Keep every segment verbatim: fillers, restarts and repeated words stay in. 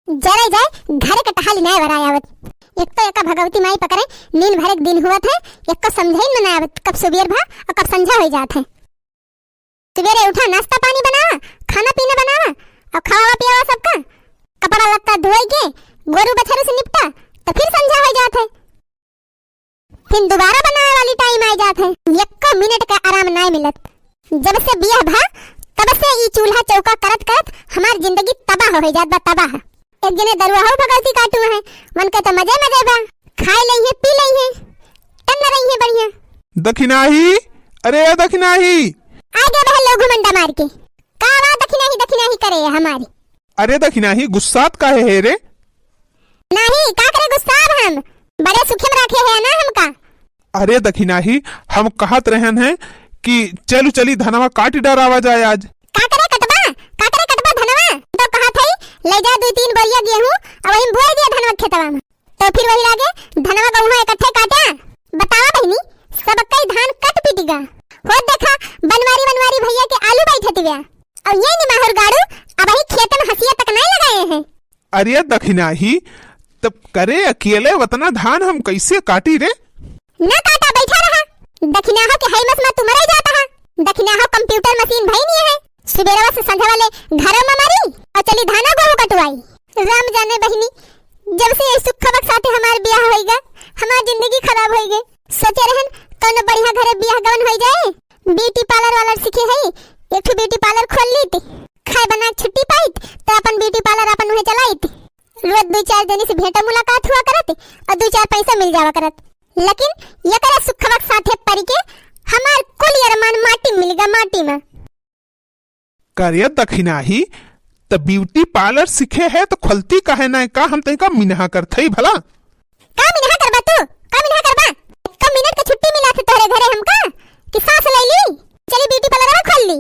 जरे जाए, घरे के टहाली नाय बराय आवत। एक तो एका भगवती माई पकड़े, नीन भरे के दिन हुवत है, एको समझइन में नाय आवत, कब सुबेर भा अउर कब संझा होइ जात है। सुबेरे उठा, नाश्ता पानी बनावा, खाना पीना बनावा अउर खवावा पियावा सबका, कपड़ा लत्ता धोइ के गोरू बछरू से निपटा, तो फिर संझा होइ जात है। फिर दोबारा बनावे वाली टाइम आइ जात है, एको मिनट का आराम नाय मिलत। जब से बियाह भा, तब से ई चूल्हा चौका करत करत हमार जिंदगी तबाह होइ जात बा, तबाह। एक जने दरुआ हो भगवती काटू है, मन के तो मजे मजे बा, खाइ लइहे, पी लइहे, टन रहिहे बढ़िया। दखिनाही, अरे दखिनाही। आगे बहे लोग घुमंडा मार के, का बा दखिनाही, दखिनाही करे है हमारी। अरे दखिनाही, गुस्सात काहे है रे? नाही, का करे गुस्साब हम? बड़े सुखे में रखे है ना हमका। अरे दखिनाही, हम कहत रहन हैं कि चलु चली धनवा काटि डरावा जाए आज। का करे कटबा? का करे कटबा धनवा? तो कहत हई, लइ जा दुइ तीन बोरिया गेहूं, अउ वही बोइ दिया धनवा खेतवा में। तो फिर वही लागे धनवा गहुआ इकट्ठे काटा। बतावा बहिनी, सबकइ धान कट पिट गा। होत देखा, बनवारी बनवारी भइया के आलू बइठत बिया। अउ ये निमाहुर गाड़ू अबही खेत में हंसिया तक नाय लगाए हैं। अरे दखिनाही, तब करे अकेले वतना धान हम कइसे काटी रे? ना काटा, बइठा रहा। दखिनाहो के हई मस मा तू मरइ जाता है। दखिनाहो computer machine भई नहीं है। सुबेरवा से संझा वाले घरों में मरी अउ चली धाना गोहूं कटवाई। राम जाने बहिनी, जब से ये सुखवा के साथे हमार बियाह होइगा, हमार जिंदगी खराब होइगे। सोचे रहन कउनो बढ़िया घरे बियाह गवन होइ जाए, beauty parlour वाला सीखे हई, एक ठो beauty parlour खोल लीत, खाए बनाए के छुट्टी पाइत, तो अपन beauty parlour अपन उहे चलाइत। रोज दुइ चार जनी से भेंटो मुलाकात हुआ करत अउर दुइ चार पैसा मिल जावा करत। लेकिन एकरे सुखवा के साथे परि के हमार कुल अरमान माटी मिल गा, माटी में। का रे दखिनाही, त beauty parlour सीखे है त खोलती काहे ना का? हम तनिका मिनहा करत हई भला। का मिनहा करबा तू? का मिनहा करबा? एक मिनट के छुट्टी मिला थे तोहरे घरे हमका कि सांस ले ली, चली beauty parlour खोल ली।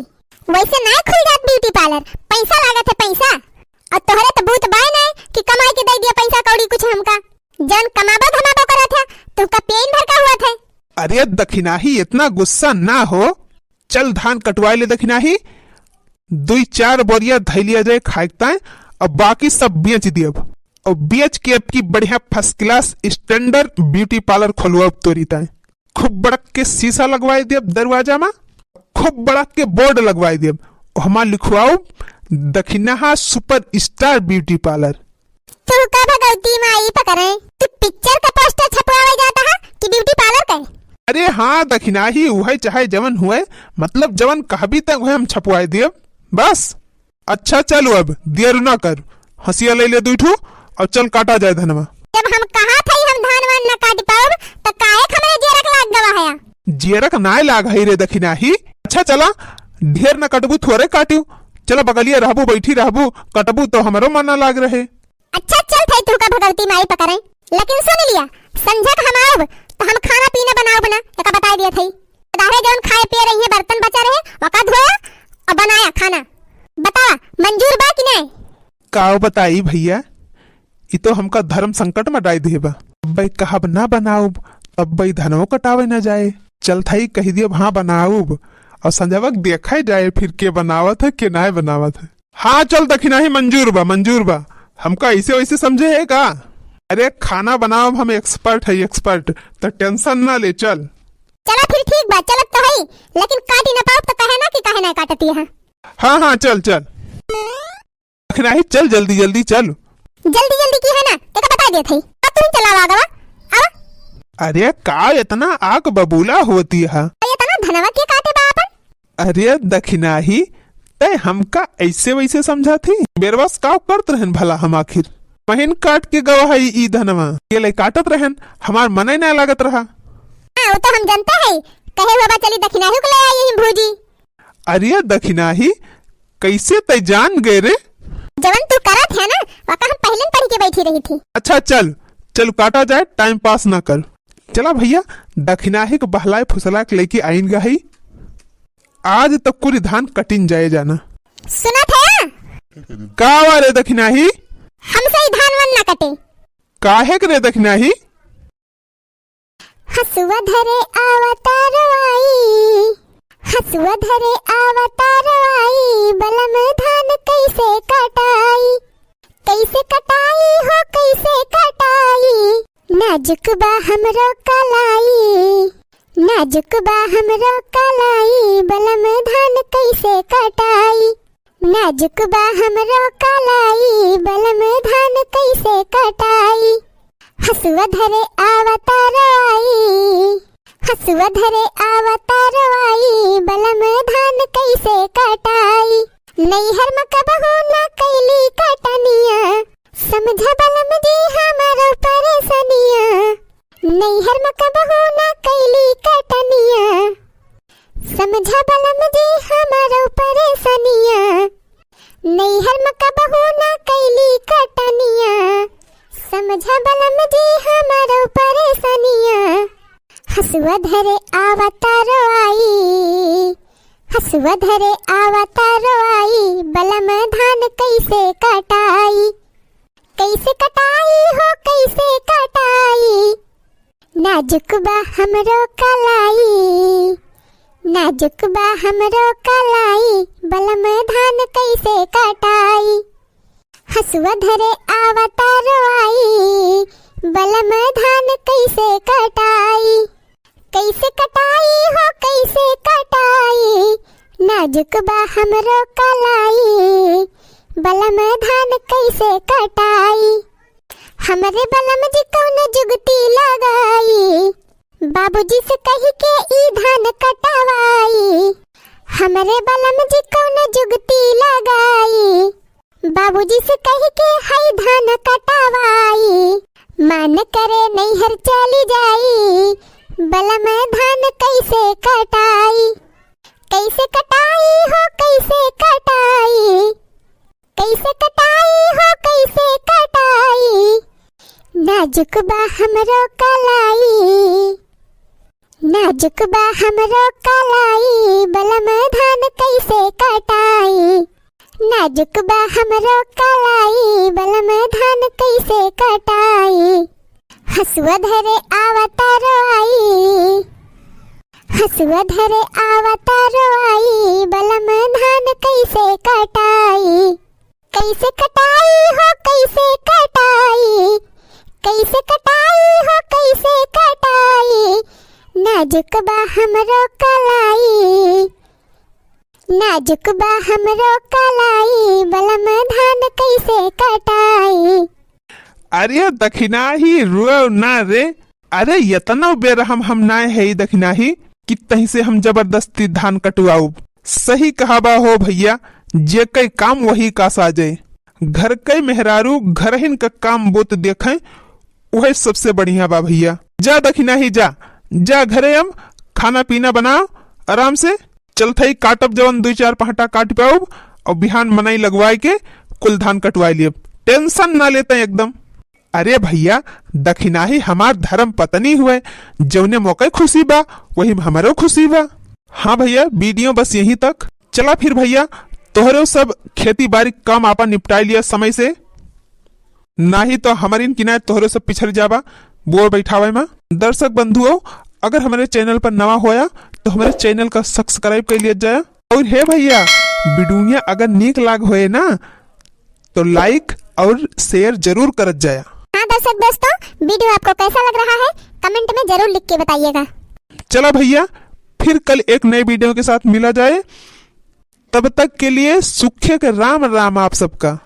वैसे ना खुल जात beauty parlour, पैसा लागत है पैसा। अउर तोहरे त बूत बाय ना कि कमाई के दे दिया पैसा कौड़ी कुछ हमका। जौन कमाबो धमाबो करत है, तुमका पेन भर का हुआ थे। अरे दखिनाही, इतना गुस्सा ना हो, चल धान कटवाए ले दखिनाही, दुई चार बोरिया धइ लिया जाए खाए के ताए, अउर बाकी सब बेच दियब। अउर बेच के अब की बढ़िया first class standard beauty parlour खोलवाब तोरी ताए। खूब बड़क के शीशा लगवाए दियब दरवाजा मा, खूब बड़क के board लगवाए दियब, हमार लिखवाउब दखिनाहा super star beauty parlour। तू का भगवती माई पकड़े? तू picture का poster छपवावे जाता है कि beauty parlour का? अरे हाँ दखिनाही, उहे चाहे जवन हुए, मतलब जवन कहबी त उहे हम छपवाए दियब बस। अच्छा चलु अब देर ना कर, हंसिया ले ले दुई ठो अउर चल काटा जाए धनवा। जब हम कहा था हम धान वान ना काट पाउब त काहे हमरे जेरक लाग गवा है? जेरक नाय लाग है रे दखिनाही। अच्छा चला, ढेर ना कटबू, थोरे काटियो। चला बगलिया रहबू, बैठी रहबू, कटबू तो हमरो मन ना लाग रहे। अच्छा चल थाई तू का भगवती माई पकड़े, लेकिन सुन लिया, संझक हम आउब त हम खाना पीना बनाउब ना, एका बताए दिया थाई। दाहरे जौन खाए पिए रही है, बर्तन बचा रहे, ओका धोया अउर बनाया खाना। बतावा, मंजूर बा कि नहीं? काव बताई भइया, ई तो हमका धर्म संकट में डाइ दिहे बा। अब्बे कहब ना बनाउब, तब्बे धनवो कटावे ना जाए। चल थाई कहि दियब हाँ बनाउब, अउर संझवक देखा जाए फिर के बनावत है, के नाय बनावत है। हाँ चल दखिनाही, मंजूर बा, मंजूर बा। हमका ऐसे वैसे समझे है का? अरे खाना बनाउब हम expert है, expert, तो tension ना ले, चल। चला फिर ठीक बा, चलत तो हई, लेकिन काटी ना पाउब तो कहे ना कि काहे ना काटती है। हाँ, हाँ, चल, चल। दखिनाही चल, जल्दी, जल्दी चल। जल्दी, जल्दी की है ना, तेका बता देत हई। अब तू चलावा आगवा, आवा। अरे का इतना आग बबूला होती है? अरे इतना धनवा के काटे बा आपन? अरे दखिनाही, तै हमका ऐसे वैसे समझा थी? बेरवास का करत रहन भला हम आखिर? महीन काट के गवा है ई धनवा। ये ले काटत रहन, हमार मने ना लागत रहा। हाँ, वो तो हम जानते हैं। कहे हुआ बा चली दखिनाही को ले आई यही भूजी। अरे दखिनाही, कैसे तै जान गए रे? जवन तू करत है ना, वका हम पहले पढ़ के बैठी रही थी। अच्छा चल, चल काटा जाए, time pass ना कर। चला भइया, दखिनाही के बहलाए फुसला के लेके आइन गई। आज तो कुल धान कटिन जाए जाना। सुनत है? का वा रे दखिनाही? हमसे ही धान वन ना कटे। काहे के रे दखिनाही? हसुआ धरे आवता रवाई, हसुआ धरे आवता रवाई, बलम धान कैसे कटाई? कैसे कटाई हो, कैसे कटाई, नाजुक बा हमरो कलाई। नाजुक बा हमरो कलाई, बलम धान कैसे कटाई। नाजुक बा हमरो कलाई, बलम धान कैसे कटाई। हसुआ धरे आवता रोआई, हसुआ धरे आवता रोआई, बलम धान कैसे कटाई। नैहर म कबहू ना कैली कटनिया, समझा बलम जी हमारो परेशानिया। नैहर म कबहू ना कैली कटनिया, समझा बलम जी हमारो परेशानिया। नैहर म कबहू ना कैली कटनिया, समझा बलम जी हमारो परेशानिया। हसुआ धरे आवता रोआई, हसुआ धरे आवता रोआई, बलम धान कैसे कटाई। कैसे कटाई हो, कैसे कटाई, नाजुक बा हमरो कलाई। नाजुक बा हमरो कलाई, बलम धान कैसे कटाई। हसुआ धरे आवता रोआई, बलम धान कैसे कटाई। कैसे कटाई हो, कैसे कटाई, नाजुक बा हमरो कलाई। बलम धान कैसे कटाई। हमरे बलम जी कौन जुगती लगाई, बाबूजी से कहि के ई धान कटवाई। हमरे बलम जी कौन जुगती लगाई, बाबूजी से कहि के हई धान कटवाई। मान करे नैहर चली जाई, बलम धान कैसे कटाई। कैसे कटाई हो, कैसे कटाई, कैसे कटाई हो, कैसे कटाई। नाजुक बा हमरो कलाई, नाजुक बा हमरो कलाई, बलम धान कैसे कटाई। नाजुक बा हमरो कलाई, बलम धान कैसे कटाई। हसुआ धरे आवता रोआई, हसुआ धरे आवता रोआई, बलम धान कैसे कटाई। कैसे कटाई हो, कैसे कटाई, कैसे कटाई हो, कैसे कटाई। नाजुक बा हमरो कलाई, नाजुक बा हमरो कलाई, बलम धान कैसे कटाई। अरे दखिनाही, रोव ना रे। अरे यतनो बेरहम हम नाय है दखिनाही कि तही से हम जबरदस्ती धान कटवाउब। सही कहाबा हो भैया, जे कई काम वही का साजे। घर कई मेहरारू घरहिन का काम बोत देखें, वही सबसे बढ़िया बा भैया। जा दखिनाही जा, जा घरे अब खाना पीना बनाओ आराम से। चलत हई काटब जवन दुई चार पहटा काट पाउब और बिहान मनई लगवाए के कुल धान कटवाए लियब। टेंशन ना लेते एकदम। अरे भैया, दखिनाही हमार धर्म पत्नी हुए, जौने मौके खुशी बा, वही में हमरो खुशी बा। हाँ भैया, वीडियो बस यहीं तक। चला फिर भैया, तोहरो सब खेती बारी काम आपन निपटाए लिया समय से, नाही तो हमरिन किनारे तोहरो सब पिछड़ जाबा बोर बैठावे में। दर्शक बंधुओं, अगर हमारे चैनल पर नवा होया तो हमारे चैनल का सब्सक्राइब कर लिया जाए। और हे भैया, वीडियो अगर नीक लाग होए ना तो लाइक और शेयर जरूर करत जाया। हाँ दर्शक दोस्तों, वीडियो आपको कैसा लग रहा है कमेंट में जरूर लिख के बताइएगा। चला भैया, फिर कल एक नए वीडियो के साथ मिला जाए। तब तक के लिए सुखे के राम राम आप सबका।